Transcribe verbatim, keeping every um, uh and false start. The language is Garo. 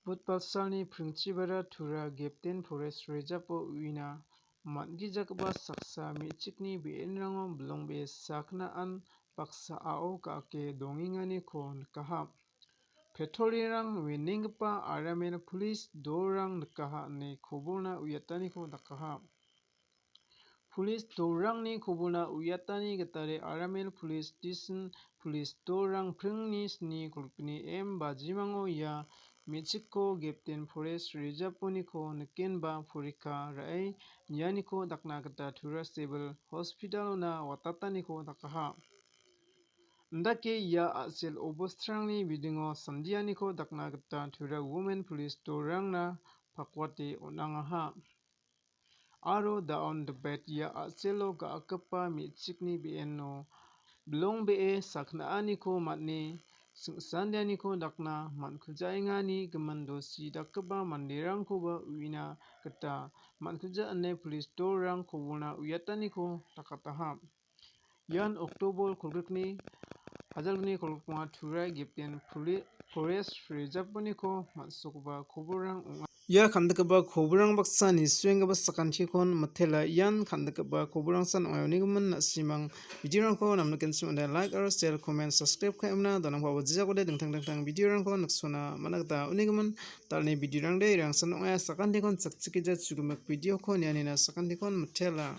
Budbalsalni pringchibara Tura Gepten Forest Reserve-o uina man·gijagipa saksa me·chikni be·enrango bilongbee saknaan baksa a·o ga·ake dongenganiko nikaha. Petrolrang wenenggipa aramel pulis dolrang nikaha ine kobolna uiataniko dakaha. Pulis dolrangni kobolna uiatani gitade aramel pulis station pulis dolrang pringni sni kolgni M bajimango ia me·chikko Gepten Forest Reserve-oniko nikenba porikka ra·e nianiko dakna gita Tura Civil Hospital-ona watataniko dakaha. Indake ia a·sel obostrangni bidingo sandianiko dakna gita Tura Women Police dolrangna pakwate on·angaha. Aro da·on debet ia a·selo ga·akgipa me·chikni be·eno bilongbee sakna·aniko man·e sing·sandianiko dakna man·kujaengani gimin dosi dakgipa manderangkoba uina gita man·kuja ine pulis dolrang kobolna uiataniko dakataha. Ian Oktobor kolgrikni hajalgni kolgrikma Turai Gepten Poli-, Forest Reserve-oniko man·sokgipa kobolrang ong·a. Ia kandikgipa kobolrang baksa nisuenggipa sakantikon mitela. Ian kandikgipa kobolrangsan ong·a. Unigimin na·simang videorangko namnikenchim ong·ode like aro share, comment, subscribe ka·emna donangpabo jijagode dingtang dingtang videorangko niksona man·a gita. Unigimin dalni videorangde irangsan ong·a. Sakantikon chakchikgija chugimik videoko nianina sakantikon mitela.